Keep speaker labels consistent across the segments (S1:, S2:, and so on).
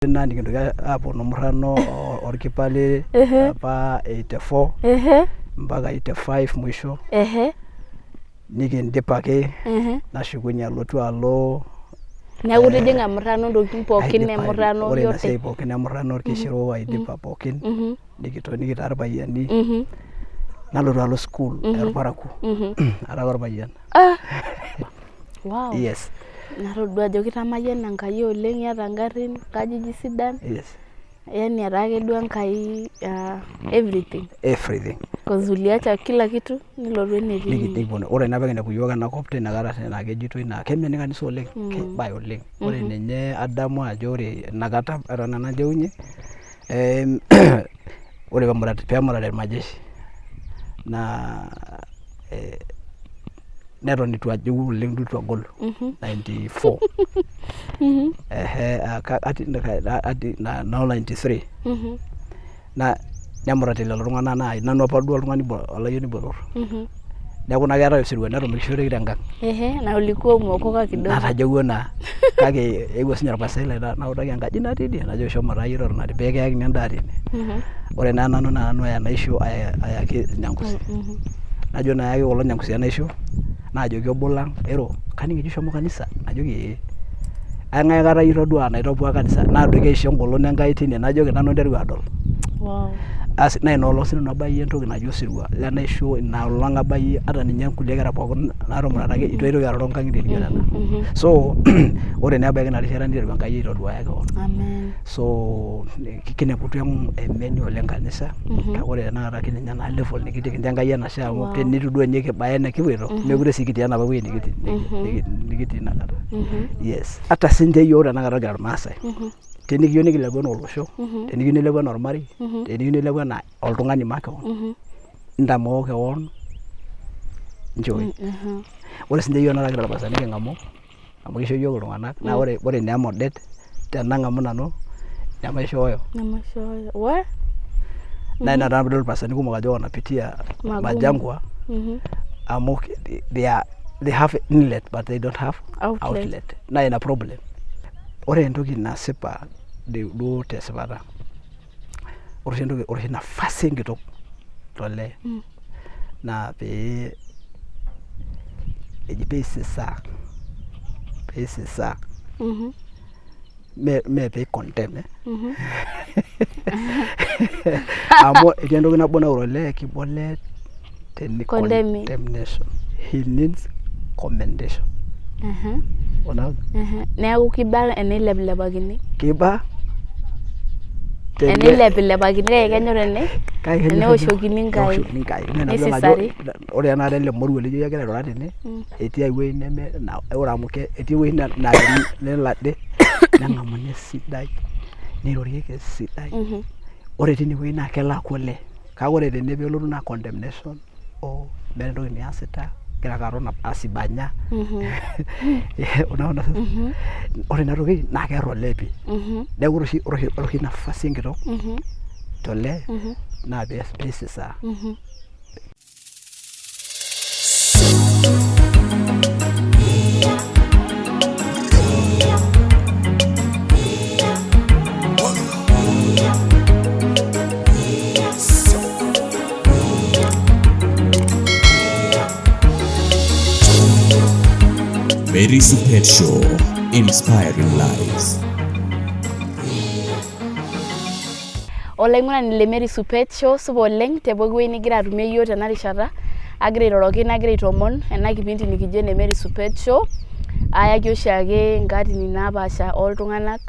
S1: Ina nikintoki aponu murrano orkipa le apa 84 mpaka 85 mwisho. Nikindip ake. Nashukunye alotu alo.
S2: Neeku itijing'a murrano ntokitin pookin
S1: Aidipa
S2: emurrano
S1: ore ina
S2: yote.
S1: siai pookin emurrano orkishero aidipa pookin. Nikitoni kitaa irpayiani. Nalotu alo sukuul orparakuo ara ake orpayian.
S2: Ah! Wow.
S1: Yes.
S2: Natodua ajo kitamayiana Enkai oleng, iyata ngarrin, nkajijik sidan.
S1: Yes.
S2: Yani etaa ake duo Enkai everything.
S1: Everything.
S2: Cause uliacha kila kitu nilotu enetii ninye.
S1: Nikiponu ore naa pekinepu iyiook enakop tinakata naa kejitoi naa kemeni kanisa oleng, kebae oleng. Ore ninye adamu ajo ore inakata eton nanu ajeunye ore pemurati irmajeshi naa neton itu ajeu oleng duo itu agolu 94 ehe ati noo 93 naa nemurati lelo tung'anak naa nanu apa duo oltung'ani olayioni botor. Neeku naa keetae osirua neton mikishoreki tenkang.
S2: Ehe, na ulikuwa umeokoka kidogo.
S1: Natajeuo naa kake eewuo sinye orpastai lai nautaki enkaji natii idie najoki shomo taa iyie totona pee kiyakini endaa tine. Ore naa nanu naa nanu oya enaisho ayaki ilnyangusi. Najo naa ayaki kulo nyangusi enaisho naajoki obo lang ero kaning ejo ishomo kanisa najoki ee. Eng'ae aikata iyie itodua naitopua kanisa naa doi keisho engolon Enkai tine najoki nanu aiteru adol.
S2: Wow.
S1: Asi naa ina olong sinanu abayie entoki naji osirua lenaisho ina olong abayie ata ninye nkulie kera pookin natumurataki itu aitoki aroro nkang'itie nijo nena. So ore naa ebaiki ina rishata niteru Enkai aitoduaya kewon.
S2: Amen.
S1: So kineputua emeni oleng kanisa kake ore tenakata kininye ena level nikitii kincho Enkai enashe amu tenitu duo ninye kibaya enikipoito mekure sii kitii enapa wueji nikitii nikitii inakata. Yes. Ata sinche iyiook tenakata kira irmaasai tenikiyieu nikilepu enaa olosho, tenikiyieu nilepu enaa ormarei, tenikiyieu nilepu enaa oltung'ani makewon, ntamoo kewon nchooi. Ore sinche iyiook tenakata kira irpasani king'amu amu kisho iyiook iltung'anak naa ore ore naa emodet tenang'amu nanu nemaishooyo.
S2: Nemaishooyo. We?
S1: Naa ina taa piidol irpasani kumok ajo wanapitia
S2: Magumu.
S1: majangwa amu they have inlet but they don't have
S2: Outlet.
S1: outlet. Naa ina problem. Ore entoki nasipa duo tesipata ore oshi entoki ore oshi nafasi enkitok tolee naa pee eji peisisaa peisisaa mee pee i condemn eh amu etii entoki nabo naure olee kiba olee teni
S2: Condemning.
S1: condemnation he needs commendation. Unaona?
S2: Neeku kiba eneilepilepakini.
S1: Kiba
S2: Eneilepilepakini kake kenyor ene
S1: kake kenyor
S2: eneoshokini Nkai.
S1: Eneoshokini Nkai. Naa ina piidol ajo
S2: Nisisari.
S1: ore tenakata ele moruo lijo kegira airura tene etii ai wueji neme ore amu etii ewueji naa nelo ade neng'amuni esidai neirorieki esidai. Ore tine wueji naa kelo aaku olee. Kake ore tene peelotu naa condemnation oh meeta entoki niasita igira ake aton asibanya. Unaona sasa? Ore ina toki naa kear olee pii. Neeku ore oshi nafasi enkitok tolee naa peisisaa.
S3: Mary Supet Show, inspiring lives.
S2: Olaing'urani le Mary Supet Show, supa oleng te pooki wueji nigira atumie iyiook tena rishata. Agira airoroki nagira aitoomon ena kipindi nikijo ene Mary Supet Show. Ayaki oshiake inkaatini napaasha oltung'anak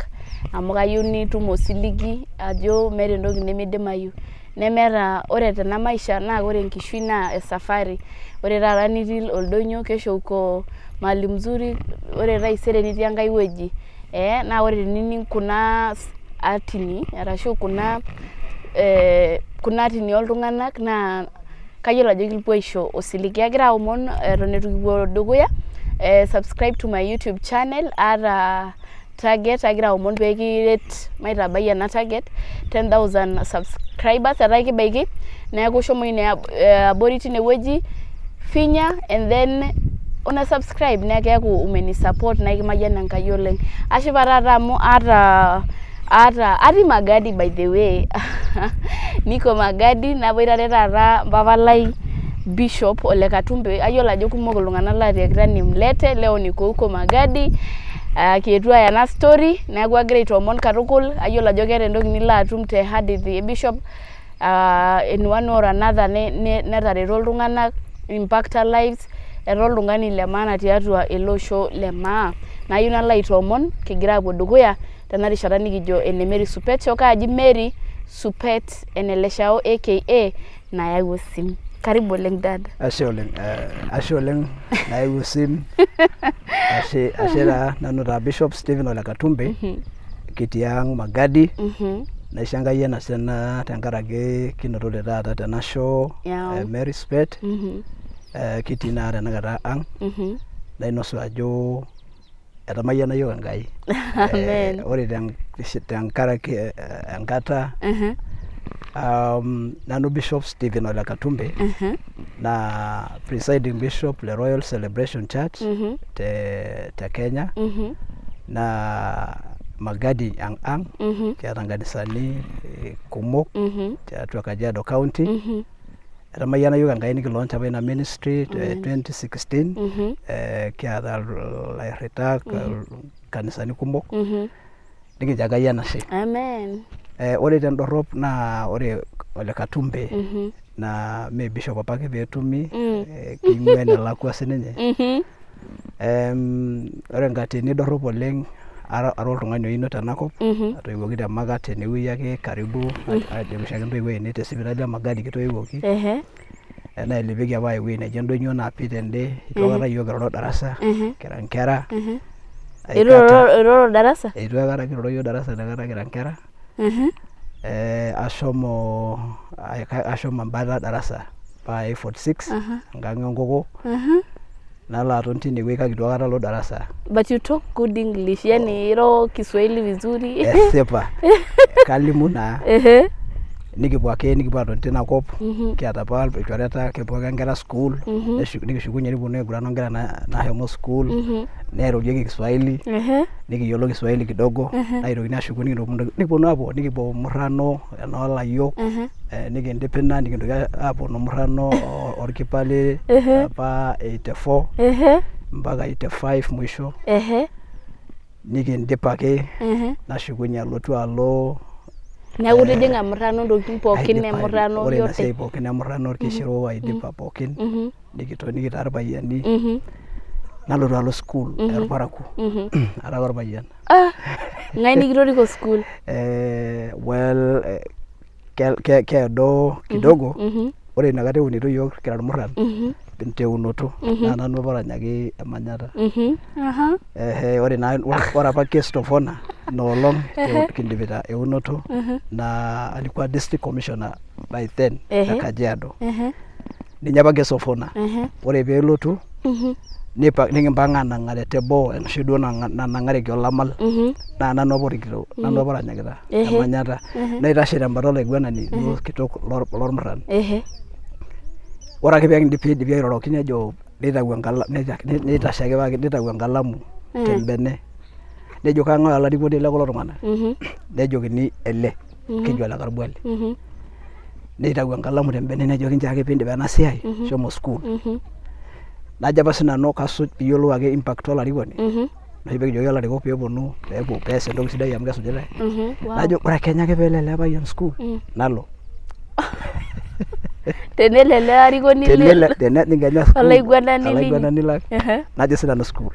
S2: amu kayieu nitum osiligi ajo meeta entoki nemidimayu. Nemeeta ore tena maisha naa ore enkishui naa esafari. Ore taata nitii oldonyio kesho uko mahali mzuri ore taisere nitii enkae wueji. Naa ore tenining kuna atini arashu kuna atini oltung'anak naa kayiolo ajo ekipuo aisho osiligi. Agira aomon eton eitu kipuo dukuya subscribe to my youtube channel aata target agira aomon pee kiret maitabai ena target 10,000 subscribers etaa ekibaiki neeku shomo ine abori tine wueji finya and then una subscribe naa keeku umenisupport naa ekimayian Enkai oleng. Ashipa taata amu aata Aata atii Magadi by the way niko Magadi naboitare taata mpapa lai Bishop Ole Katumbe. Ayiolo ajo kumok iltung'anak latiakita nimlete, leo niko huko Magadi kietuo aya ena story neeku agira aitoomon katukul. Ayiolo ajo keeta entoki nilo atum te hadithi e Bishop in one way or another netareto iltung'anak impacta lives etaa oltung'ani le maana tiatua ele osho le maa. Nayieu nalo aitoomon kigira aapuo dukuya tena rishata nikijo ene Mary Supet Show. Kaaji Mary Supet ene Leshao aka Nayau Osim. Karibu oleng dad.
S1: Ashe oleng, ashe oleng Nayau Osim. Ashe, ashe taa nanu taa Bishop Stephen Ole Katumbe kitii ang Magadi. Naisho Enkai enashe naa tenkaraki kinotote taata tena show e Mary Supet. Kitii naa tenakata ang. Nainosu ajo etamayiana iyiook Enkai.
S2: Amen.
S1: Ore tenkaraki enkata nanu Bishop Stephen Ole Katumbe naa presiding bishop le Royal Celebration Church te Kenya naa Magadi ang ang kiata nkanisani kumok tiatua Kajiado County. Etamayiana iyiook Enkai nikilaunch apa ina ministry te 2016 kiata ilairritak nkanisani kumok nikincho Enkai enashe.
S2: Amen.
S1: Ore tendorrop naa ore Ole Katumbe naa mee bishop apake peetumi, king'ua enelakua sininye. Ore enkatini dorrop oleng ara oltung'ani oino tenakop atoiwuoki te Makat tenewueji ake karibu airusha ake intoiwuo ainei te sipitali e Magadi kitoiwuoki. Nailepieki apa ewueji neji Endonyio Naapi tende itu aikata iyiook kiroro darasa kira inkera.
S2: Itu iroro darasa?
S1: Itu aikata kiroro iyiook darasa inakata kira inkera. Ashomo ashomo embata darasa paa 46 enkang' enkoko nalo aton tinewueji kake itu aikata alo darasa.
S2: But you talk good English, yani iro Kiswahili vizuri.
S1: Esipa kalimu naa. Nikipuo ake nikipuo aton tina kop kiata apa ilchoreta kepuo ake nkera sukuul nikishukunye nikiponu aiguran onkera nashomo sukuul nairorieki Kiswahili nikiyiolo Kiswahili kidogo naitokini ashuku nikiponu apuo nikipuo murrano enoolayiok nikindip ina nikintoki aponu murrano orkipale apa 84 mpaka 85 mwisho nikindip ake nashukunye alotu alo.
S2: Neeku itijing'a murrano ntokitin pookin e murrano
S1: ore ina siai pookin e murrano orkishero aidipa pookin nikitoni kitaa irpayiani nalotu alo sukuul orparakuo ara ake orpayian.
S2: Ng'ae nikitoriko sukuul?
S1: Well, keedo kidogo. Ore inakata eunito iyiook kira irmurran teunoto naa nanu apa oranyaki emanyata. Ore naa ore apa guest of honour ina olong kindipita eunoto naa alikuwa district commissioner by then e Kajiado. Ninye apa guest of honour. Ore peelotu nikimpang anang'are teboo enoshi duo nanang'areki olamal naa nanu apa orikito nanu apa oranyakita emanyata naitashe tembata olaiguanani duo kitok lormurran. Ore ake peekindip peidipi airoroki nejo neitau enkalamu neitashe ake paa nitau enkalamu tembene nejo kang'ae olarikoni le kulo tung'anak nejokini ele keji Ole Karbuali. Neitau enkalamu tembene nejo kinchoo ake piindip ena siai shomo sukuul. Najo apa sinanu kasuj piiyiolou ake impact olarikoni enoshi peekijoki ilarikok peeponu peepuo pees entoki sidai amu kesujitae. Najo ore kenya ake peelo ele payian sukuul nalo.
S2: Tenelo ele arikoni
S1: Tenejing kenya sukuul
S2: olaiguanani linyi.
S1: Olaiguanani lang najo sinanu sukuul.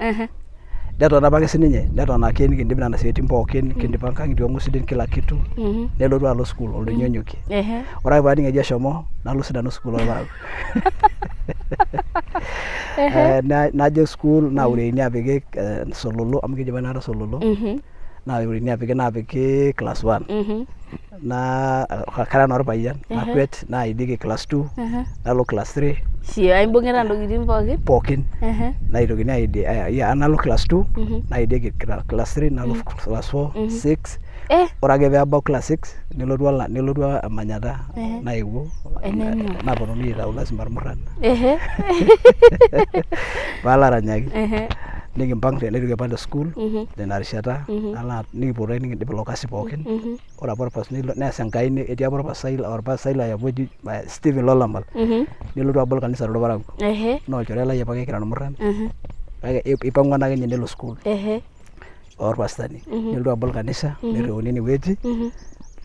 S1: Neton apake sininye neton ake nikindip nena siaitin pookin kindipa nkang'itie orng'usilin kila kitu nelotu alo sukuul oldonyio onyokie. Ore ake paaning ejo eshomo nalo sinanu sukuul orparakuo. Najo sukuul naureini apiki sololo amu keji apa inakata sololo naureini apiki naapiki class one naa kara naa orpayian nakwet naidieki class two nalo class three.
S2: Shia imbung'ita ntokitin pookin?
S1: Pookin naitokini aidie nalo class two naidieki class three nalo class four six. Ore ake peebau class six nelotu nelotu emanyata naewuo naponunui aitau lazima irmurran paalo aranyaki. Nikimpang naitoki aipang te sukuul tina rishata nalo nikipuo taa nikindip ilo kasi pookin. Ore apa nees Enkai etii apa orpastai lai apa oji Stephen Lolamal nelotu abol kanisa torparakuo. Naa olchore lai apake kira irmurran kake eipang'ua naake ninye nelo sukuul orpastani nelotu abol kanisa nirriuni inewueji.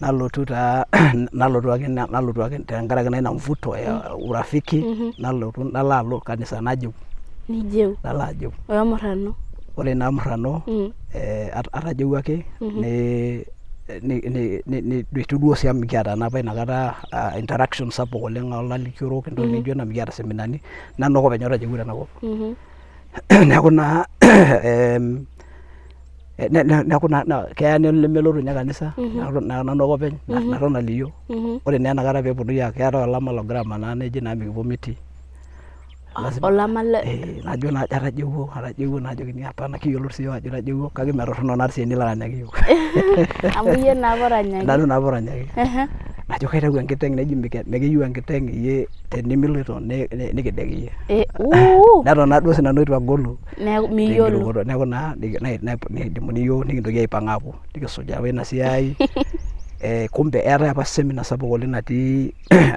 S1: Nalotu taa nalotu ake nalotu ake tenkaraki naa ina mvuto ya urafiki nalotu nalo alo kanisa najeu.
S2: Nijeu.
S1: Nalo ajeu.
S2: Wemurrano.
S1: Ore ina murrano atajeuwua ake eitu duo sii amu mikiata naa apa inakata interaction sapuk oleng olalikiorok entoki nijo ina mikiata iseminani nanu ake openy otajeuwua tenakop. Neeku naa neeku naa keya nemelotu ninye kanisa nanu ake openy naton aliyio. Ore naa enakata peeponunui aaku keetae olama logira amanaa neji naa mikipuo meeting.
S2: Olama le
S1: Najo naa atajeuwuo atajeuwuo najokini hapana kiyiolo sii iyiok ajo itajeuwuo kake mee torrono naa sii enilo aranyaki iyiok.
S2: Amu iyie naapa oranyaki.
S1: Nanu naapa oranyaki. Najo kaitayu enkiteng neji mikiyieu enkiteng iyie tenimiloito nikidek iyie. Neton naa duo sinanu eitu agolu.
S2: Neeku miyiolo.
S1: Neeku naa nikidumuni iyiok nikintoki aipang aapuo nikisuj apa ina siai. Kumbe eetae apa seminar sapuk oleng natii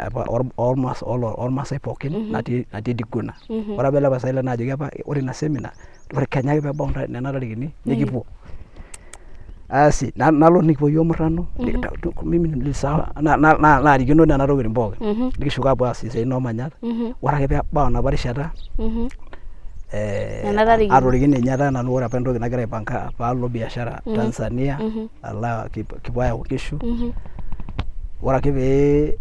S1: apa ormaasai pookin natii Diguna. Ore apa ele pastai lai naajoki apa ore ina seminar ore kenya ake peebau nena tarikini nikipuo. Asi nalo nikipuo iyiok murrano mimi nilisahau naarikino nena tokitin pookin. Nikishuko aapuo aas isiaitin oomanyat. Ore ake peebau enapa rishata atorikine ninye taa nanu ore apa entoki nagira aipanga paalo biashara Tanzania alo kipuo ayau inkishu. Ore ake pee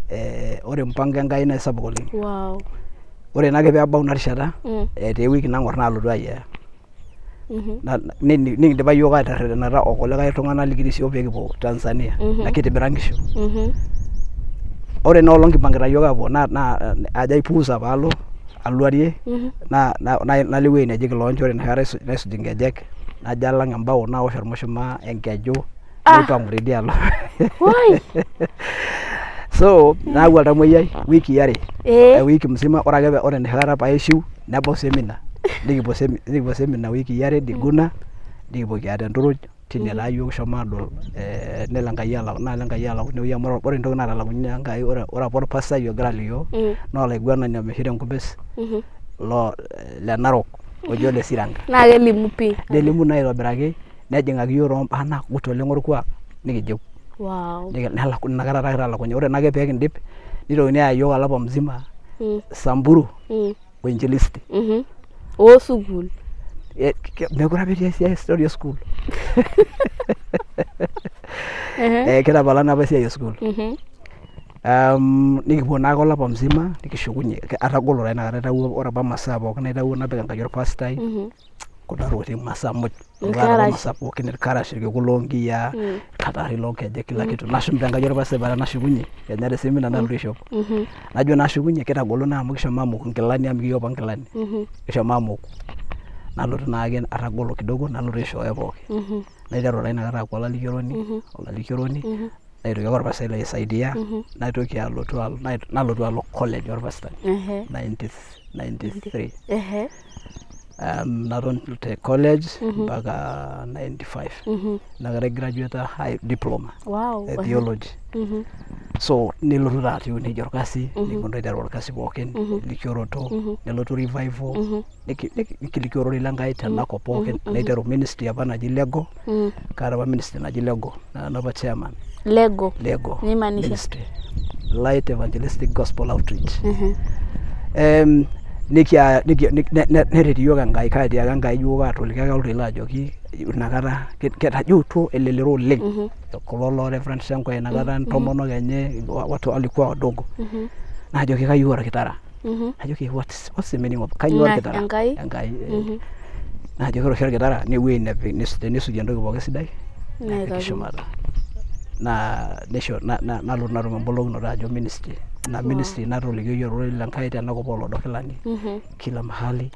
S1: ore mpango Enkai naa aisapuk oleng. Ore naake peebau ina rishata etaa ewiki nang'or naalotu ayiaya. Nikindipa iyiok aterretenata okulikae tung'anak likitii siyiok pee kipuo Tanzania kitibira inkishu. Ore ina olong kipangita iyiok aapuo naa ajo aipuuza paalo aloarie nalo ewueji neji Kiloncho ore enoshi kata naisuj inkejek najo alang embao naosh ormushumaa enkeju naipang'u teidialo. So naaku oltamoyiai wikii are ewiki mzima ore ake ore enoshi kata paishiu nebau seminar nikipuo seminar wikii are Diguna nikipuo kiata enturuj tine taa iyiok kishomo aadol nelo Enkai nalo Enkai alaku tinewueji amu ore entoki natalakunye Enkai ore apa orpastai ogira alikioo naa olaiguanani omishira enkumpis le Narok oji ole Siranka.
S2: Naa kelimu pii.
S1: Nelimu naa aitobiraki nejing'aki iyiok toombaa naagut oleng orkuak nikijeu. Inakata taa kitalakunye ore naake pee kindip nitokini aaya iyiok olapa mzima Samburu uinjilisti.
S2: Oo sukuul.
S1: Meekure apa etii esiai story e sukuul. Kitapala naa apa esiai e sukuul. Nikipuo naake olapa mzima nikishukunye atagolo taa inakata aitawuo ore apa imasaa pookin naitawuo napik enkaji orpastai kuna tokitin imasaa muj amu kaata apa imasaa pookin irkarash irkiku loonkiyiaa irkatari loonkejek kila kitu nashum tenkaji orpastai paa tenashukunye kenya te seminar nalotu aishop. Najo naa ashukunye kitagolo naa amu kishomo amoku inkilani amu mikiyieu apa inkilani kishomo amoku nalotu naake atagolo kidogo nalotu aishooyo pookin. Naiteru taa inakata aaku olalikioroni olalikioroni naitoki ake orpastai lai aisaidia naitoki alotu nalotu alo college orpastani 93 naton te college mpaka 95 inakata aigraduata high diploma e theology. So nelotu taa atiu nejia orkasi nikipuonu aiteru orkasi pookin likioroto nelotu revival nikilikio ororei le Nkai tenakop pookin naiteru ministry apa naji Lego. Kaata apa ministry naji Lego naa nanu apa chairman.
S2: Lego.
S1: Lego
S2: Neimaanisha?
S1: Ministry Light Evangelistic Gospel Outreach. Neret iyiok Enkai kaatiaka Enkai iyiok atoliki ake oltoilo ajoki inakata ketajuutuo elelero oleng kulo loo Reverend Shango inakata intomonok enye watu walikuwa wadogo. Najoki kayieu orkitara. Najoki what's the meaning of kainyoo orkitara?
S2: Enkai.
S1: Enkai. Najoki ore oshi orkitara naa ewueji nepik tenisuji entoki pookin sidai nepiki shumata. Naa nisho nalotu natum embolokinoto ajo ministry. Ina ministry natolikioyie ororei le Nkai tenakop ooloodo Kilani kila mahali.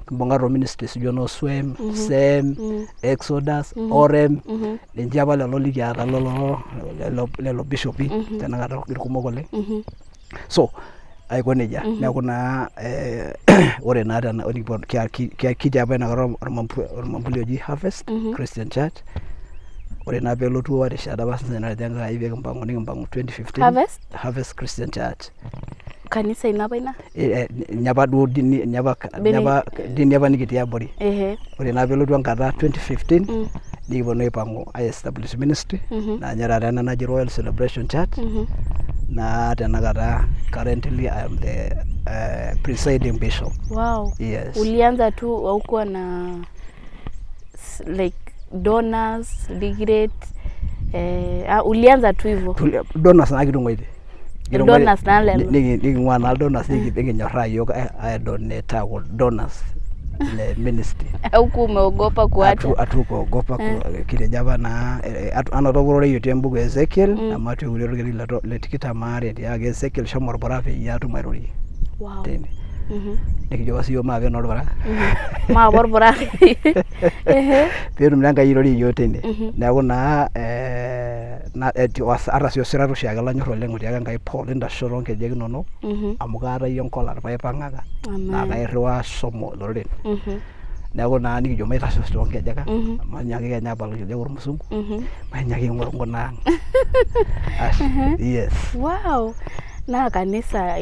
S1: Kimbung'ate o ministries nijo noo Swem, Sem, Exodus, Orem ninche apa lelo likiata lelo lelo bishopi tenakata irkumok oleng. So Aiko nejia. Neeku naa ore naa tena kitii apa inakata ormambuli oji Harvest Christian Church. Ore naa peelotu erishata apa sinye natejo Enkai pee kimpang'u, nikimpang'u 2015.
S2: Harvest?
S1: Harvest Christian Church.
S2: Kanisa ina apa ina?
S1: Ninye apa duo dini, ninye apa
S2: Bene-
S1: dini apa nikitii abori. Ore naa peelotu enkata 2015, nikiponu aipang'u ai establish ministry naa ninye taata ena naji Royal Celebration Church. Naa tenakata currently I am the presiding bishop.
S2: Wow.
S1: Yes.
S2: Ulianza tu, haukuwa na like donors likiret, ulianza tu hivyo?
S1: Donors naa kitung'uaitie.
S2: Donors naa lelo.
S1: Niking'ua naa donors, nikinyorraa iyiook aidonate aaku donors le ministry.
S2: Haukuwa umeogopa kuacha?
S1: Hatukuogopa, kitejo apa naa anoto apa ororei otii embuku e Ezekiel, amu atua ekulie orkereri le 22 etiakaki Ezekiel shomo orpura peyie atum airorie teine. Nikijo apa siyiok maape naa orpura.
S2: Maape orpura.
S1: Peetum naa Enkai airorie iyiook teine. Neeku naa ata sii osirata oshiake lanyor oleng otiaka Enkai Paul intasho toonkejek inonok amu kaata iyie enkolat paipang'aka naa kairriwaa shomo iloreren. Neeku naa nikijo maitasho toonkejek ang, mainyiaki kenya aapal inkejek ormusungu, mainyiaki aing'oru nkuna ang. Ashe, yes.
S2: Wow. Naa kanisa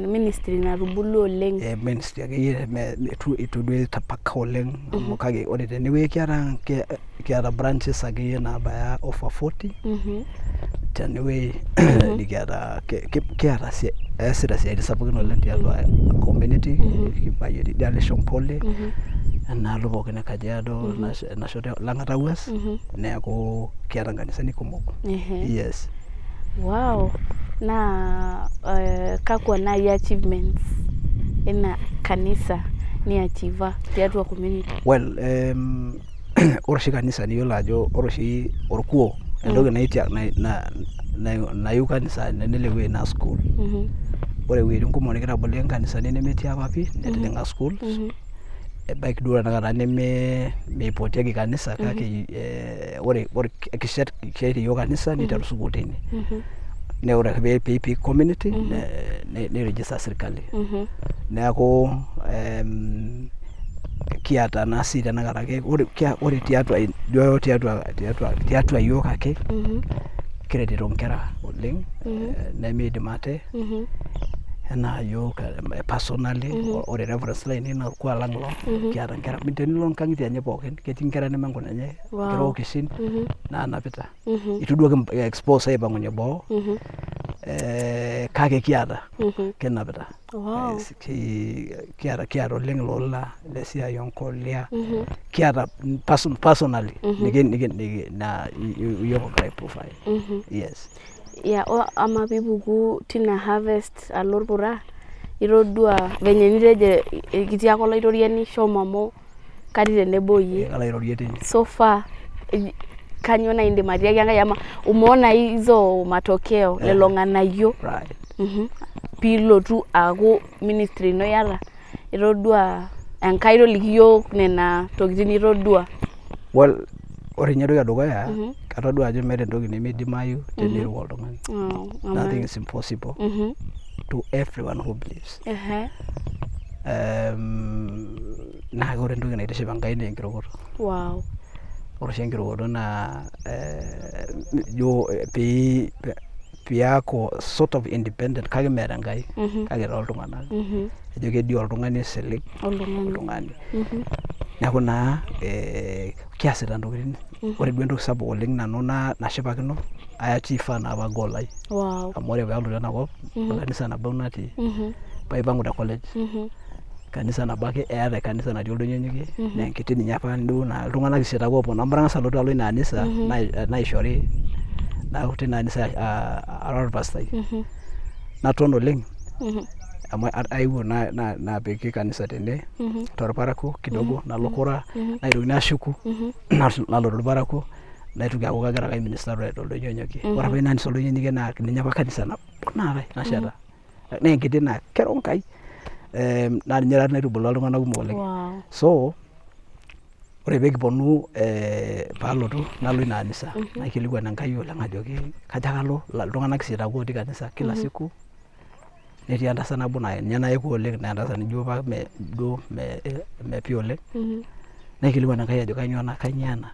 S2: ministry natubulua oleng.
S1: Ministry akeyie itu duo eitapaka oleng amu kake ore tenewueji kiata branches akeyie naabaya over 40 tenewueji nikiata kiata eesita isiaitin sapukin oleng tiatua community. Kibayie tidialo e Shompole, enaalo pookin e Kajiado, ena shoto e Lang'ata Wuas. Neeku kiata nkanisani kumok. Yes.
S2: Wow. Naa kakwa naaji achievements ina kanisa niachieva tiatua community?
S1: Well, ore oshi kanisa niyiolo ajo ore oshi orkuo entoki nayieu kanisa tenelo ewueji naa school. Ore iwuejitin kumok nikitabolo nkanisani nemetii apa pii netijing'a schools. Ebaiki duo tenakata neme meipotieki kanisa kake ore kishet iyiook kanisa niteru sukuul teine. Naa ore ake pee ipik community niregister sirkali. Neeku kiata naa sii tenakata ake ore tiatua duo tiatua iyiook ake kiretito inkera oleng nemeidim ate enaa iyiook personally. Ore reverends lainei naa orkuak lang ilo. Kiata inkera, tenilo inkang'itie enye pookin ketii inkera neme nkunenye, nkera okishin naanapita. Itu duo ki expose aipang'unye boo, kake kiata kinapita. Kiata oleng ilola lesiai onkolia. Kiata personally naa iyiok ogira ai provide. Yes.
S2: Yeah, ama piipuku tina Harvest alo orpura, itodua venye nitejo kitii ake olaitoriani shomo amu katii tenebo oyie.
S1: Kalo airorie teine.
S2: So far kanyoo nai indim atiaki Enkai ama umeona hizo matokeo, lelo ng'anayio? Piilotu aaku ministry ino iyata, itodua Enkai, toliki iyiook nena tokitin nitodua.
S1: Well, ore ninye entoki edukuya, katodua ajo meeta entoki nemeidimayu teniruk oltung'ani. Nothing is impossible to everyone who believes. Naa ore entoki naitiship Enkai naa enkirukoto. Ore oshi enkirukoto naa ijo piaku sort of independent kake mee tenkai kake tooltung'anak. Ejo kedio oltung'ani oisilig oltung'ani. Neeku naa kiasita ntokitin. Ore duo entoki sapuk oleng nanu nashipakino, aiachieva naa apa goal ai. Amu ore paalotu enakop, kanisa nabo natii. Paipang'u te college. Kanisa nabo ake eeta, kanisa natii oldonyio onyokie naa enkiti ninye apa duo naa iltung'anak isiet ake ooponu amu atang'asa alotu alo ina anisa naishori naaku tina anisa ara orpastai. Naton oleng amu aewuo naapiki kanisa tene torparakuo kidogo nalo kura naitokini ashuku nalotu irparakuo naitoki aaku kagira ake aiminister toldonyio onyokie. Ore apa ina anisa oldonyio onyokie naa ninye apa kanisa nabo naatae nasheta naa enkiti naa kero Nkai naa ninye taatoi naitubulua iltung'anak kumok oleng. So ore pee kiponu paalotu nalo ina anisa naikilikuan Enkai oleng ajoki kajo ake alo iltung'anak isiet ake otii kanisa kila siku. Netii entasat nabo naa ninye nayewuo oleng naa entasat nijo apa me duo mepi oleng. Naikilikuan Enkai ajo kainyoo ena, kainyoo ena.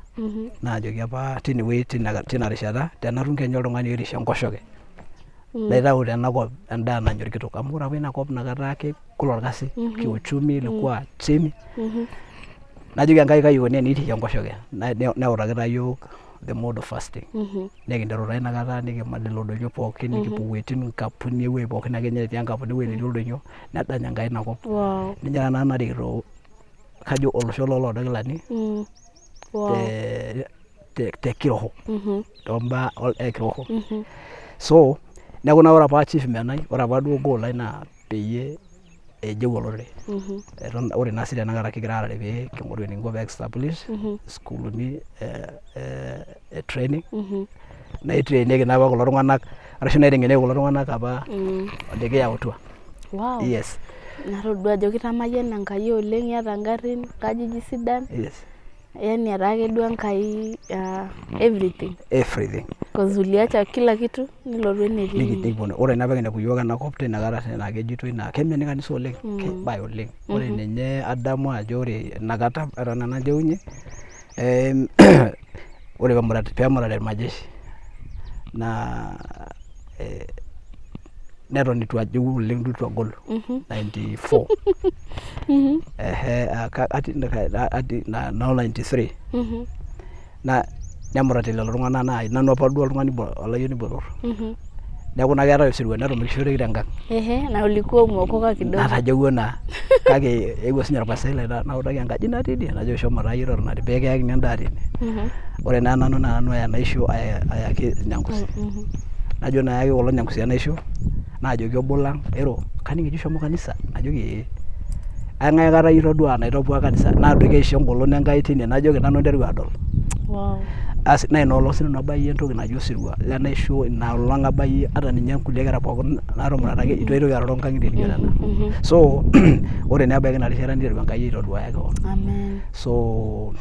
S1: Naajoki apa tinewueji tina rishata tenatum kenya oltung'ani oirishe enkoshoke naitau tenakop endaa nanya orkitok amu ore apa ina kop inakata kegol orkasi kiuchumi ilikuwa chini. Najoki Enkai kai ikoni tenirishi enkoshoke, neutaki taa iyiok the mode of fasting. Nikinteru taa inakata nikiman lelo donyio pookin nikipuo iwuejitin nkampuni ewueji pookin akeninye netii enkampuni ewueji netii oldonyio nedany Enkai ina kop. Ninye taa narikito kajo olosho loo Olodokilani te kiroho tombaa e kiroho. So neeku naa ore apa achievement ai ore apa duo goal ai naa peyie ejeu olorere. Eton ore naa sii tenakata kigira aarare pee king'oru enikinko pee establish isukuulini e training naitrainieki naa apa kulo tung'anak arashu naiteng'enieki kulo tung'anak apa likiyautua. Yes.
S2: Natodua ajo kitamayiana Enkai oleng, iyata ingarrin, inkajijik sidan.
S1: Yes.
S2: Yaani etaa ake duo Enkai everything.
S1: Everything.
S2: Cause uliacha kila kitu nilotu enetii.
S1: Nikiponu. Ore naa pekinepu iyiok enakop tinakata naa kejitoi naa kemeni kanisa oleng, kebae oleng. Ore ninye adamu ajo ore inakata eton nanu ajeunye ore pemurati irmajeshi naa neton itu ajeu oleng itu agolu 94 ehe atii noo 93 naa nemurati lelo tung'anak naa nanu apa duo oltung'ani olayioni botor. Neeku naa keetae osirua netumikishoreki tenkang.
S2: Ehe, na ulikuwa umeokoka kidogo.
S1: Natajeuo naa kake eewuo sinye orpastai lai nautaki enkaji natii idie najoki shomo taa iyie totona tine pee kiyakini endaa tine. Ore naa nanu naa nanu oya enaisho ayaki ilnyangusi. Najo naa ayaki kulo nyangusi enaisho naajoki obo lang ero kaning ejo ishomo kanisa najoki ee. Eng'ae aikata iyie itodua naitopua kanisa naadoiki aisho engolon Enkai tine najoki nanu aiteru adol. Asi naa ina olong sinanu abayie entoki naji osirua lenaisho ina olong abayie ata ninye nkulie kera pookin natumurataki itu aitoki aroro nkang'itie nijo nena. So ore naa ebaiki ina rishata niteru Enkai aitoduaya kewon.
S2: Amen.
S1: So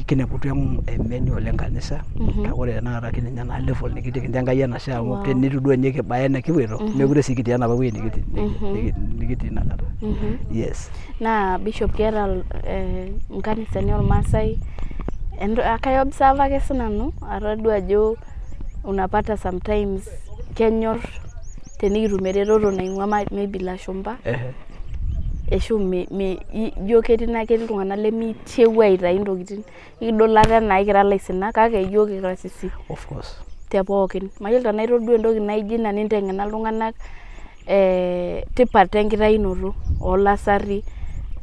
S1: kineputua emeni oleng kanisa kake ore tenakata kininye ena level nikitii kincho Enkai enashe amu tenitu duo ninye kibaya enikipoito mekure sii kitii enapa wueji nikitii inakata. Yes.
S2: Naa Bishop keeta nkanisani olmaasai kai observe ake sinanu atodua ajo unapata sometimes kenyor tenikitum eretoto naing'ua maybe ilashumba ashu ijo ketii iltung'anak lemeitieu aitayu intokitin ikidol ate anaa ekira ilaisinak kake iyiok irkarsisi.
S1: Of course.
S2: Te pookin. Mayiolo tenaa itodua entoki naijo ina ninteng'ena iltung'anak tipat enkitayunoto oolasarri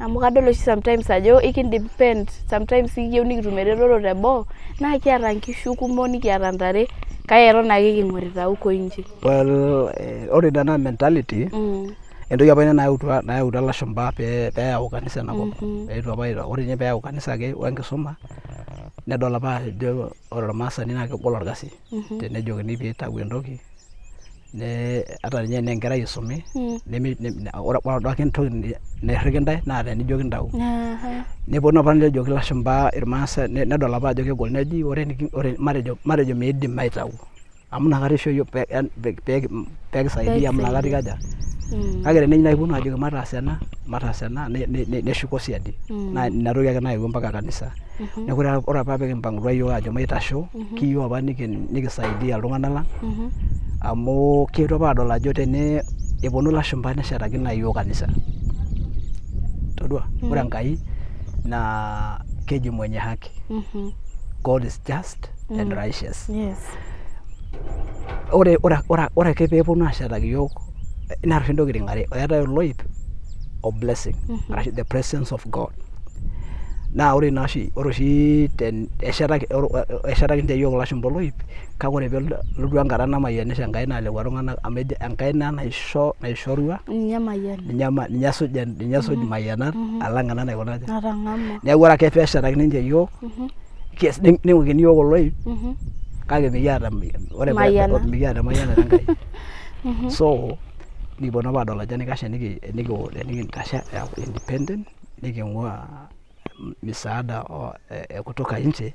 S2: amu kadol oshi sometimes ajo ekidepend sometimes ekiyieu nikitum eretoto teboo naa kiata nkishu kumok nikiata ntare kake eton ake king'orita huko nje.
S1: Well, ore ina naa mentality entoki apa ina nayautua ilashumba pee eyau kanisa enakop. Eetuo apa ore ninye pee eyau kanisa ake we nkisuma nedol apa ajo ore ormaasani naa kegol orkasi tenejokini piitau entoki ata ninye tenaa enkerai isumi ore ake entoki nairriki intae naa tenijo kintau. Neponu apa nejoki ilashumba irmaasai nedol apa ajo kegol neji ore matejo miidim aitau amu inakata isho iyiok pee kisaidia amu inakata ikaja. Kake teneji naaji iponu ajoki mataas ena, mataas ena neshuko siadi. Naa ina toki ake nayawua mpaka kanisa. Neeku ore apa pee kimpang'utua iyiok aajo maitasho kiyieu apa nikisaidia iltung'anak lang amu kietuo apa aadol ajo tene eponu ilashumba neshetaki naaji iyiok kanisa. Todua? Ore Enkai naa keji mwenye haki. God is just and righteous. Ore ake pee eponu aashetaki iyiok neeta oshi intokitin are, eetae oloip o blessing arashu the presence of God. Naa ore naa oshi ore oshi eshetaki ninche iyiok ilashumba oloip kake ore peelotu enkata namayianisho Enkai naa lekua tung'anak amu ejo Enkai naa naisho naishorua
S2: Ninye emayian.
S1: Ninye esuj imayianat alang ena naikuna aja.
S2: Natang'amua.
S1: Neeku ore ake peeshetaki ninche iyiok ning'uikini iyiok oloip kake mikiata ore mikiata emayianata Enkai. So nikiponu apa aadol ajo enaikash enikintashe aaku independent niking'uaa misaada e kutoka nje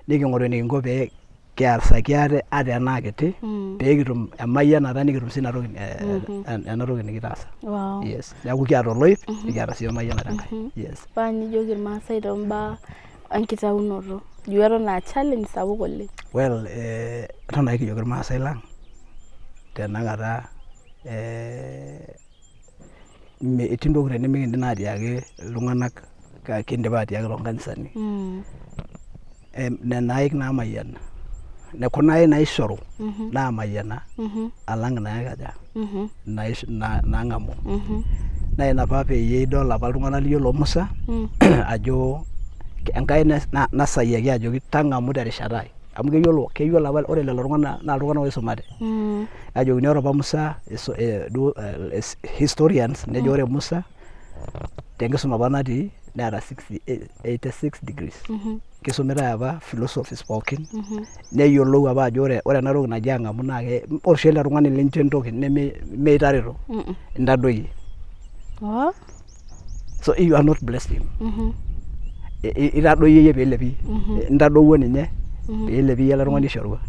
S1: niking'oru enikinko pee. Kiasaki ate ata enaa kiti pee kitum emayianata, nikitum sii ina toki, ena toki nikitaasa. Yes, neeku kiata oloip, nikiata sii emayianata Enkai, yes.
S2: Paa nijoki Irmaasai tombaa enkitaunoto, ijo eton aa challenge sapuk oleng.
S1: Well, eton ake kijoki Irmaasai lang tenakata, etii ntokitin nemikiindim naa atiaki iltung'anak, kindipa atiaki toonkanisani. Nena aik naamayiana, kuna aik naishoru naamayiana alang inaikaja naang'amu. Naa ina apa peyie idol apa iltung'anak lijo loo Musa ajo Enkai nasayiaki ajoki tang'amu terishata ai, amu keyiolo apa ore lelo tung'anak naa iltung'anak oisumate. Ajokini ore apa Musa, duo historians nejo ore Musa tenkisuma apa natii neeta 86 degrees. Kisumitae apa philosophies pookin, neyiolou apa ajo ore ena toki naji ang'amu naa ore oshi ele tung'ani lincho entoki nemitareto, intadoyie. So you are not blessed him. Itadoyie iyie pee ilepie, intadowuo ninye pee ilepie iyie ele tung'ani oishorua.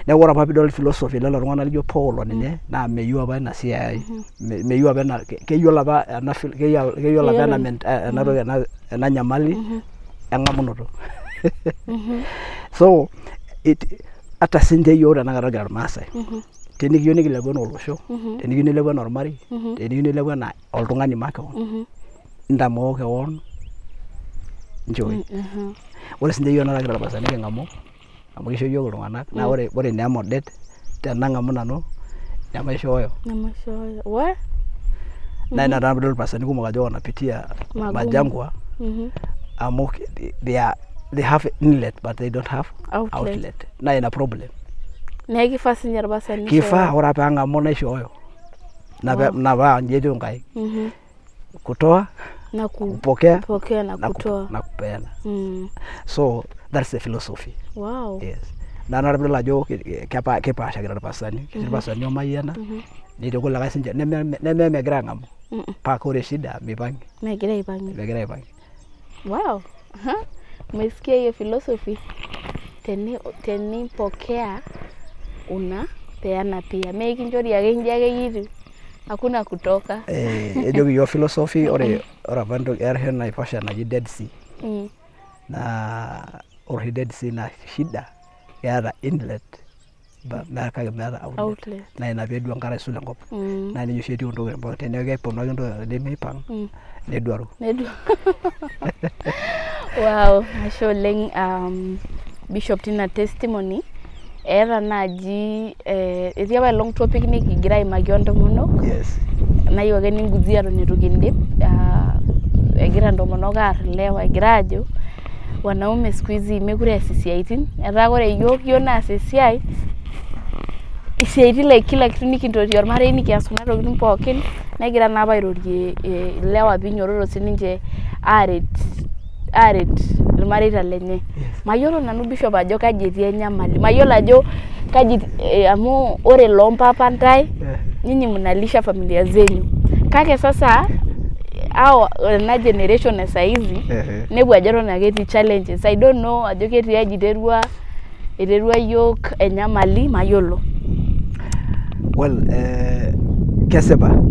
S1: Neeku ore apa piidol philosophy lelo tung'anak lijo Paul o ninye naa meyieu apa ina siai, meyieu apa ena, keyiolo apa ena, keyiolo apa ena toki, ena nyamali eng'amunoto. So ata sinche iyiok tenakata kira Irmaasai, tenikiyieu nikilepu enaa olosho, tenikiyieu nilepu enaa ormarei, tenikiyieu nilepu enaa oltung'ani makewon, ntamoo kewon nchooi. Ore sinche iyiok tenakata kira irpasani king'amu amu kisho iyiok iltung'anak, naa ore naa emodet tenang'amu nanu nemaishooyo.
S2: Nemaishooyo. We?
S1: Naa ina taa piidol irpasani kumok ajo wanapitia
S2: magumu,
S1: majangwa amu they have inlet but they don't have
S2: outlet.
S1: Outlet. Naa ina problem.
S2: Neeku kifaa sinye irpasani
S1: kifaa ore apa ang'amu naishooyo. Na paa inji etiu Enkai. Kutoa,
S2: na
S1: kupokea,
S2: kupokea na kutoa
S1: na kupeana. So that's the philosophy. Yes. Naa ina piidol ajo kepaasha kira irpasani. Ketii irpasani oomayiana, netii kulikae sinche nemegira aang'amu. Paa ore shida meipangi.
S2: Megira aipangie.
S1: Megira aipangie.
S2: Wow. Umesikia hiyo philosophy? Tenipokea unapeana pia. Mee kinchori ake inji ake etiu. Hakuna kutoka.
S1: Ejoki iyiok philosophy, ore apa entoki eetae oshi enaiposha naji Dead Sea. Naa ore oshi Dead Sea naa shida, keeta inlet kake meeta outlet.
S2: Outlet.
S1: Naa ina peedu enkare aisul enkop. Naa nejia oshi etiu intokitin pookin, teneeku keponu ake entoki nemeipang neduaru.
S2: Nedua. Wow, ashe oleng Bishop tina testimony. Eeta naaji etii apa elong topic nikigira aimaki oontomonok. Nayieu ake ninguzia eton eitu kindip. Egira intomonok aar ilewa, egira aajo wanaume siku hizi mekure eas isiaitin, etaa ore iyiok, iyiok naas esiai, isiaitin like kila kitu, nikintoti ormarei, nikias kuna tokitin pookin. Negira naa apa airorie ilewa piinyototo sininche aret irmareita lenye. Mayiolo nanu Bishop ajo kaji etii enyamali, mayiolo ajo kaji amu ore loompapa ntae, nyinyi mnalisha familia zenyu, kake sasa au ena generation e saizi inepu ajo eton ake etii challenges. I don't know ajo ketii aji iterua yiok enyamali, mayiolo.
S1: Well, kesipa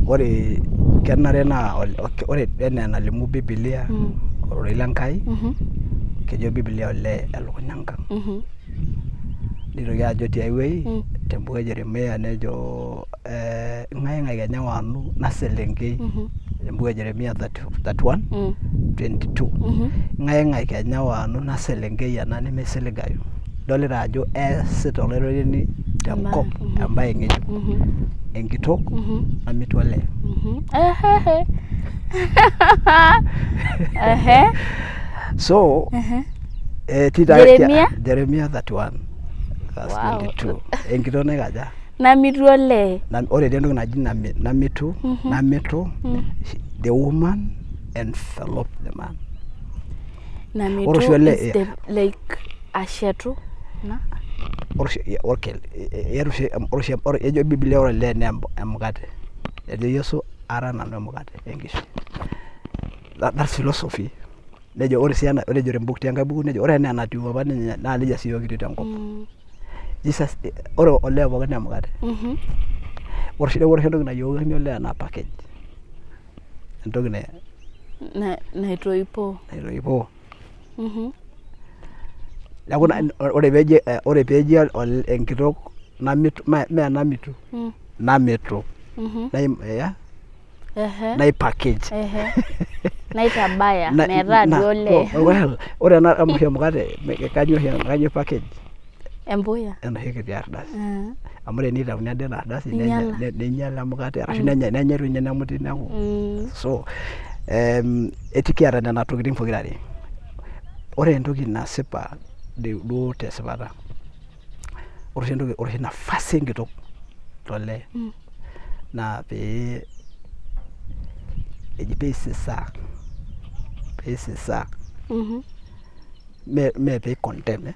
S1: ore kenare naa ore enaa enalimu Bibilia, ororei le Nkai, kejo Bibilia olee elukunya enkang. Nitoki ajo tiai wueji tembuku e Jeremia, nejo ng'ae kenya wanu naselenkei, tembuku e Jeremia 31 22, ng'ae kenya wanu naselenkei ena nemeisiligayu, idolita ajo eesita Olaitoriani tenkop embae ng'ejuk, enkitok namitu olee. So
S2: Jeremia?
S1: Jeremia 31 verse 22, enkitok naikaja?
S2: Namitu olee.
S1: Ore tii entoki naji namitu, namitu, the woman envelop the man.
S2: Namitu
S1: Ore oshi olee
S2: is the, like ashetu na
S1: ore oshi, okay, ore oshi ejo Biblia ore olee naa emukate. Ejo Yesu ara nanu emukate enkishui. That's philosophy. Nejo ore sii ena, nejo tembuku tenkae buku nejo ore enaa enatiu apa ninye naa nejia sii iyiok kitiu tenkop. Jesus, ore olee pookin naa emukate. Ore oshi entoki nayieuni olee naa package. Entoki
S2: naitoipoo.
S1: Naitoipoo. Neeku ore peeji, ore peeji enkitok namitu, mee namitu, namitu. Nai package.
S2: Naitabaya metaa duo olee.
S1: Well, ore ena oshi emukate, kanyoo oshi, kanyoo package?
S2: Empuya.
S1: Enoshi kiti ardasi. Amu tenitauni ade ina ardasi neinyala emukate arashu nenyae doi ninye nemuti neeku. So kiata nena tokitin pokirare. Ore entoki nasipa duo tesipata, ore oshi entoki, ore oshi nafasi enkitok tolee naa pee eji peisisaa, peisisaa mee pee i condemn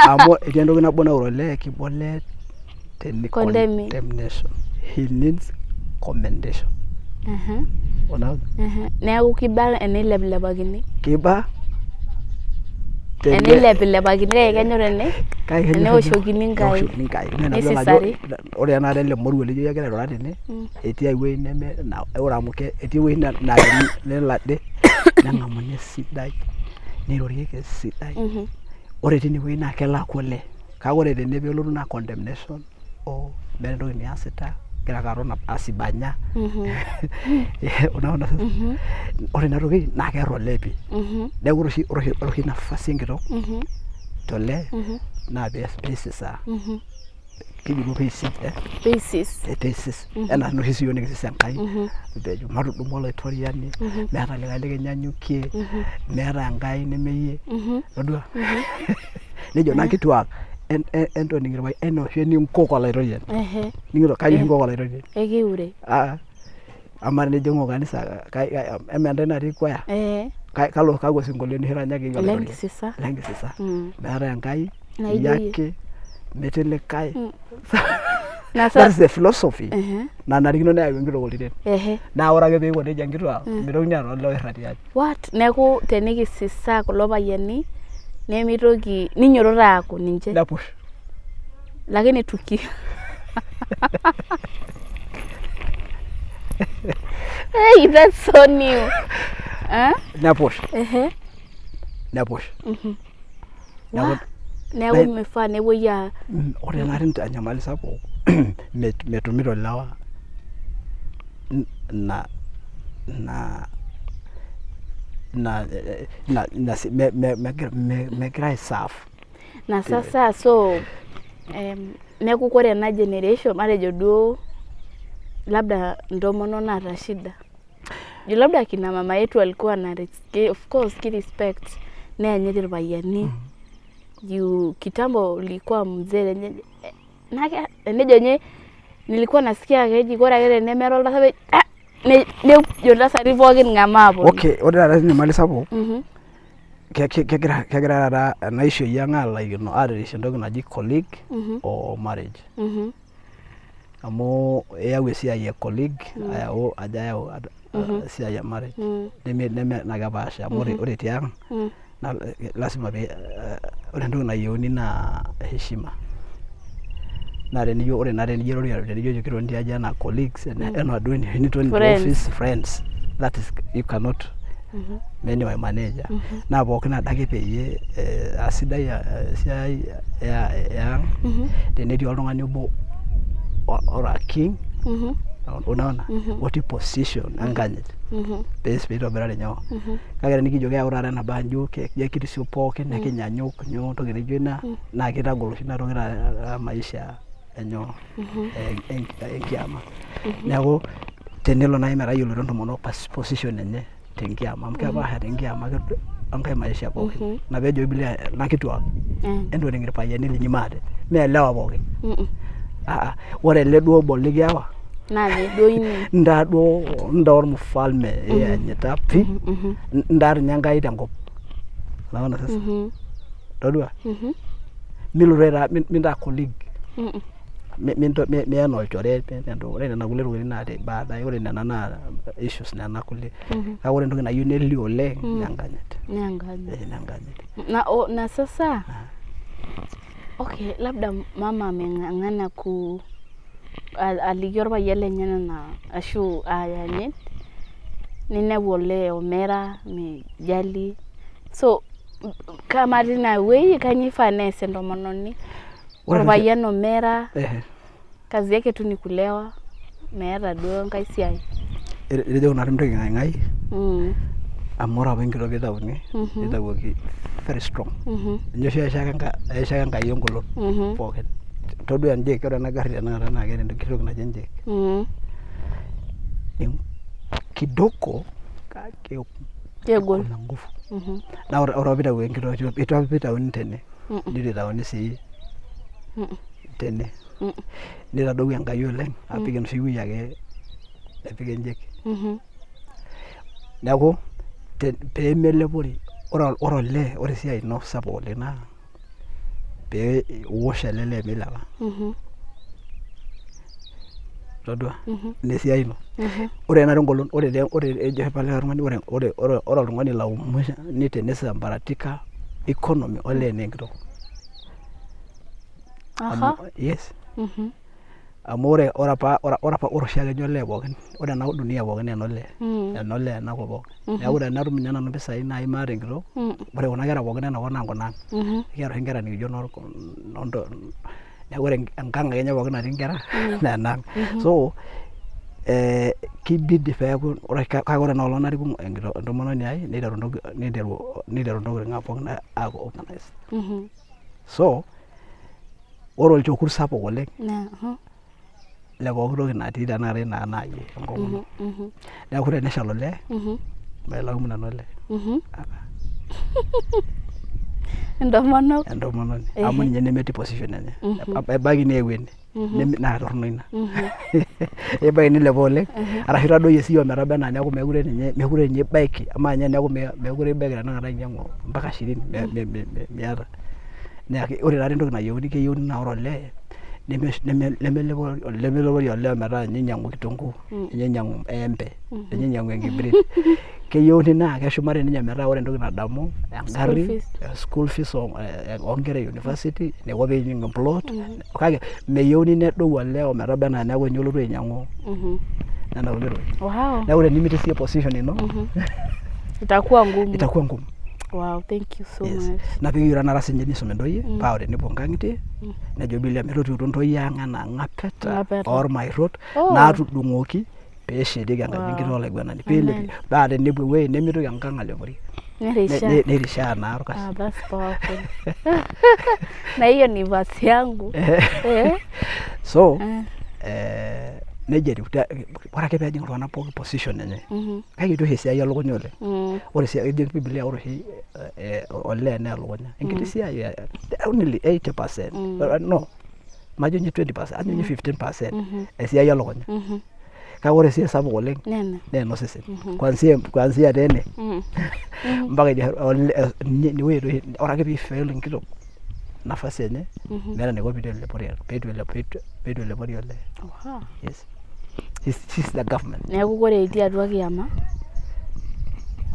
S1: amu etii entoki nabo naure olee kiba olee condemnation, he needs commendation. Unaona?
S2: Neeku kiba enilepilepakini.
S1: Kiba
S2: enilepilepakini kake kenyor eneoshokini nkaik.
S1: Nisisari. Ore tenakata ele moruo lijo kegira airura tene, etii ai wueji neme, ore amu etii ewueji naa nelo ade neng'amuni esidai, neirorieki esidai. Ore teine wueji naa kelo aaku olee. Kake ore tene peelotu naa condemnation, oh meeta entoki niasita, igira ake aton asibanya. Unaona sasa? Ore ina toki naa kear olee pii. Neeku ore oshi nafasi enkitok tolee naa peisisaa. Keji duo peisis
S2: Peisis.
S1: Peisis enaa enoshi sii yiok nikisis Enkai peejo matudumu olaitoriani meeta likae likinyanyukie meeta Enkai nemeyie todua nejo naa nkituak entoning irpayiani enaa oshi eninkoko olaitoriani. Ning'ito kaji oshi inkoko olaitoriani?
S2: Ekiure.
S1: Amaa tenijing'u kanisa amaa intae natii kwaya kalo kakwa sinkolioitin oshi iranyaki olaitoriani?
S2: Lenkisisa.
S1: Lenkisisa. Meetae Enkai iyie ake metii likae. That is the philosophy nanarikino neyau enkitok oltiren. Naa ore ake peiko nejia nkituak mitokini aata olee oirra tiaji.
S2: What? Neeku tenikisisaa kulo payiani nemitoki ninyototo aaku ninche.
S1: Nepush.
S2: Lakini tuki Hey, that's so new. Eh?
S1: Nepush. Nepush.
S2: Neeku neeku mifaa nepuoi a
S1: Ore natii enyamali sapuk metumito ilewa ina ina ina ina megira ai serve.
S2: Na sasa so neeku kore ena generation matejo duo labda intomonok naata shida. Juu labda kina mama yetu walikuwa na of course ki respect neyanyit irpayiani. Juu kitambo ulikuwa mzee enejo ninye nilikuwa nasikia keji ore ake tenemera oltasat nejo iltasati pookin ng'amaa aponu.
S1: Okay, ore taata enyamali sapuk kegira taata ena ishoi ang alaikino atirish entoki naji colleague o marriage. Amu iyau esiai e colleague ayau ajo ayau esiai e marriage neme naa kepaasha amu ore tiang naa lasima pee ore entoki nayieuni naa heshima. Naa tenijo ore naa tenijo airorie tenijo kitoni tiaji anaa colleagues enaa duo enitoni te office friends that is you cannot many my manager. Naa pookin adake peyie aa sidai esiai e ang tenetii oltung'ani obo ora king unaona otii position enkanyit pee eitobirari nyoo. Kake tenikijo keyau taata ena baa ijo ekirisio pookin ekinyanyuk nyoo entoki naijo ina naa kitagol oshi ina toki taata maisha enyoo enkiama. Neeku tenelo naaji metayioloito intomonok position enye tenkiama amu kepaasha tenkiama wenkae maisha pookin. Ina peejo bibilia ena kituak entoning irpayiani linyi maate mee ilewa pookin. Ore ele duo obo likiawa
S2: naa ninye duo ining.
S1: Ntaa duo ntaa ormufalme iyanyita pii ntaa ninye Enkai tenkop. Unaona sasa? Todua? Milotu aitaa mintaa colleague. Miya olchore, ore nena kulie tokitin naa te baadaye, ore nena naa issues nena kulie. Kake ore entoki nayieu nelio oleng naa enkanyit.
S2: Naa enkanyit.
S1: Eh, naa enkanyit.
S2: Na sasa okay, labda mama ameng'ang'ana ku aliki orpayian lenye nena ashu ayanyit, ninepu olee omera mijali, so kama tina wueji kanyoo ifaa nees entomononi? Orpayian omera, kazi yake tu ni kulewa, meeta duo enkae siai.
S1: Etejo kuna mintoki aing'aing'ai amu ore apa enkitok pitauni nitawuoki very strong. Ninye oshi eishaka Enkai engolon pookin. Todua enjik, ore ena garri tenakata naa keeta enkiti toki naji enjik. Kidogo kake
S2: kegol,
S1: iko na nguvu. Naa ore apa pitawuoki enkitok, itu apa itauni tene, nitu itauni sii tene. Nitadowuo Enkai oleng apik enoshi wueji ake epik enjik. Neeku pemelepori, ore olee, ore esiai ino sapuk oleng naa pee iwosh ele lee milepa. Todua? Ina esiai ino. Ore tenakata engolon, ore ejo apa likae tung'ani ore oltung'ani laumuni tenisambaratika economy olee naa enkitok. Yes. Amu ore apa ore oshiake ninye olee pookin, ore ena dunia pookin naa enolee, enolee enakop pookin. Neeku tenatum ninye nanu impisai nai maata enkitok, ore kuna kera pookin enakop naa nkunaang. Ekiata oshi nkera nikijo neeku ore enkang ake ninye pookin natii nkera naa enaang. So kibidi peeku kake ore ena olong nariku entomononi ai niteru ntokitin ang pookin aaku organized. So ore olchekut sapuk oleng le pooki toki natii tenakata ina ang naa iyie enkomono. Neeku teneshal olee mailaumu nanu olee.
S2: Intomonok.
S1: Entomononi amu ninye nemetii position enye. Ebaiki neewuo ene naa torrono ina. Ebaiki nilepa oleng arashu itadoyie siiyie ometaba enaa neeku meekure ninye meekure ninye ibaiki amaa ninye teneeku meekure ibaiki tenakata ainyiang'u mpaka shirini miata. Naa ore taatoi entoki nayieuni keyieuni naa ore olee nemelepori olee ometaa ninye oinyiang'u kitunguu ninye oinyiang'u embe ninye oinyiang'u enkibirit. Keyieuni naa keshumari ninye metaa ore entoki nadamu engarri, school fees oonkera e university eniko pee ejing emplot kake meyieuni nedou olee ometaba enaa neeku ninye olotu ainyiang'u nena kulie tokitin. Neeku tenimitii siiyie position ino
S2: itakuwa ngumu.
S1: Itakuwa ngumu.
S2: Wow, thank you so much.
S1: Naa peekiyieu tenakata sinye nisumi intoyie paa ore tenepuo inkang'itie nejo Bibilia metotiwuoto intoyie ang enaa ng'apeta ormairrot naatudung'oki pee eshetieki enkaji enkitoo olaiguanani pee eilepi paa tenepuo ewueji nemitoki enkang alepori
S2: Nerishaa.
S1: Nerishaa naa orkasi.
S2: Ah, that's powerful. Na hiyo ni verse yangu.
S1: So nejia etiu, ore ake peejing iltung'anak pookin position enye kake etii oshi esiai elukunya oleng. Ore esiai ejo Bibilia ore oshi olee naa elukunya enkiti siai only 80%, no majo ninye 20%, ajo ninye 15% esiai elukunya. Kake ore esiai sapuk oleng
S2: Nena.
S1: Naa enosesen kuanzia tene mpaka idia inewueji doi ore ake piifail enkitok nafasi enye meeta eniko piitu elepori olee. Yes. She's the government.
S2: Neeku ore itii atua kiama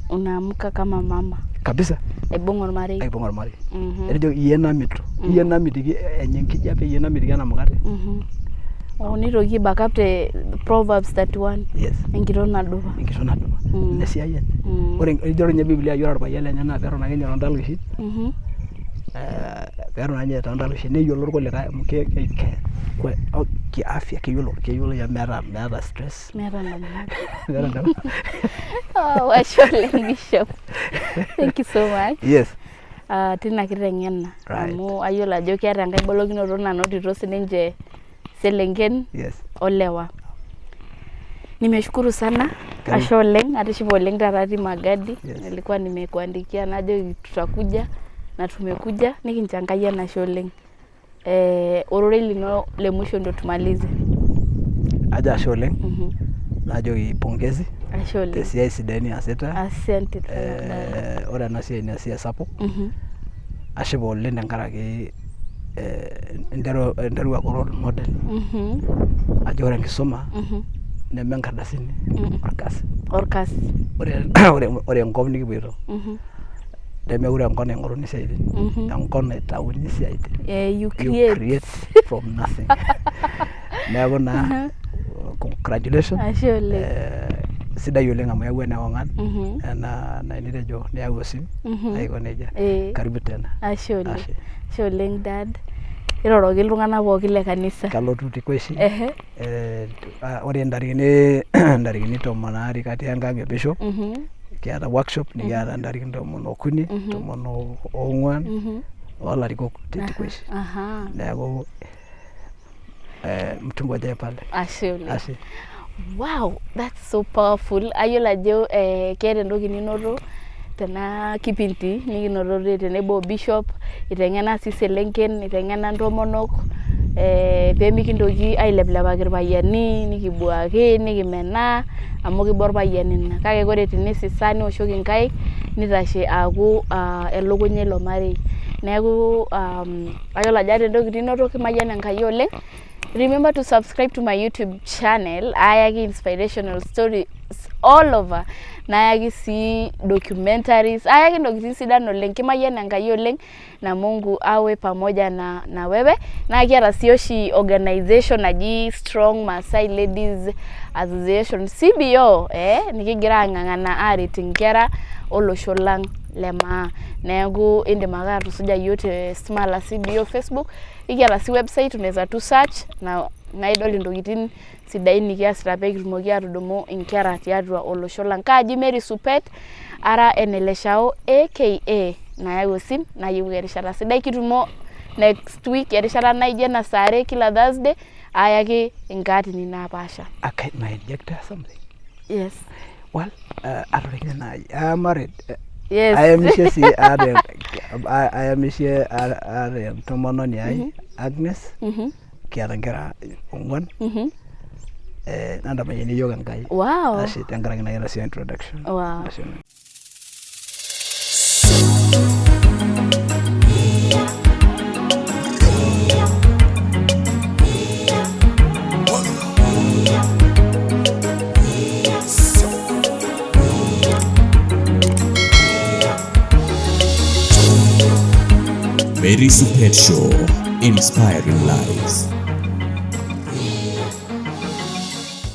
S2: unaamka kama mama.
S1: Kabisa.
S2: Aibung ormarei.
S1: Aibung ormarei. Etejo iyie namitu, iyie namitiki enya enkijape, iyie namitiki ena mukate.
S2: Oh, nitoki back up te Proverbs 31.
S1: Yes.
S2: Enkitok nadupa.
S1: Enkitok nadupa. Ina esiai enye. Ore ejo ninye Biblia ore orpayian lenye naa peeton ake ninye toontaluishi. Peeton ake ninye toontaluishi neyiolo irkulikae amu kiafya keyiolo meeta stress.
S2: Meeta indamunot.
S1: Meeta indamunot.
S2: Oh, ashe oleng Bishop. Thank you so much.
S1: Yes.
S2: Tina kiteng'ena amu ayiolo ajo keeta enkae bolokinoto nanotito sininche selenken olewa. Nimeshukuru sana, ashe oleng, atishipa oleng taata atii Magadi. Nilikuwa nimekuandikia najoki tutakuja na tumekuja, nikincho Enkai enashe oleng. Ororei lino le mwisho ndio tumalize.
S1: Ajo ashe oleng najoki pongezi
S2: Ashe oleng.
S1: Tesiai sidai niasita.
S2: Asante sana.
S1: Ore ena siai naa esiai sapuk. Ashipa oleng tenkaraki Interu aaku role model ajo ore enkisuma neme nkardasini, orkasi.
S2: Orkasi.
S1: Ore enkop nikipoito nemekure enkop naing'oruni isiaitin, enkop naitauni isiaitin.
S2: You
S1: You
S2: create.
S1: Create from nothing. Neeku naa congratulations.
S2: Ashe oleng.
S1: Sidai oleng amu eyawua naa ewang'an ena naa enitejo niyau osim aiko nejia. Karibu tena.
S2: Ashe oleng.
S1: Ashe.
S2: Ashe oleng, Dad. Iroroki iltung'anak pookin le kanisa.
S1: Kalotu Tikweshi. Ore intarikini 12 katii enkang e Bishop. Kiata workshop nikiata intarikini 13, 14 olarikok te Tikweshi. Neeku mtungoje pale.
S2: Ashe oleng.
S1: Ashe.
S2: Wow, that's so powerful. Ayiolo ajo keeta entoki ninoto tena kipindi nikinoto tenebo o Bishop, iteng'ena sii iselenken, iteng'ena intomonok pemikintoki aileplepaki irpayiani, nikibuaki, nikimenaa amu kiba orpayian ina. Kake ore tenisisa nioshoki inkaik, nitashe aaku elukunya ilo marei. Neeku ayiolo ajo eeta entoki ninoto, kimayian Enkai oleng. Remember to subscribe to my YouTube channel, ayaki inspirational stories all over. Nayaki sii documentaries, ayaki ntokitin sidan oleng. Kimayian Enkai oleng na Mungu awe pamoja na wewe. Naa kiata sii oshi organization naji Strong Maasai Ladies Association CBO, nikigira ang'ang'ana aret inkera olosho lang le maa. Neeku indim ake atusuja iyiok te Smala CBO Facebook. Ekiata sii website, unaweza tu search na idol intokitin sidain nikiasita pee kitumoki atudumu inkera tiatua olosho lang. Kaaji Mary Supet, ara ene Leshao aka Nayau Osim, nayieu erishata sidai. Kitumo next week erishata naijo ena saa are kila Thursday ayaki inkaatini napaasha.
S1: I can I inject something?
S2: Yes.
S1: Well, atorikine naaji. I am married.
S2: Yes.
S1: Ayamishe sii aata ayamishe aata entomononi ai Agnes. Kiata inkera ong'uan. Nantamayiana iyiok Enkai. Ashe tenkaraki naa ina sii introduction. Ashe oleng.
S3: Mary Supet Show, inspiring lives.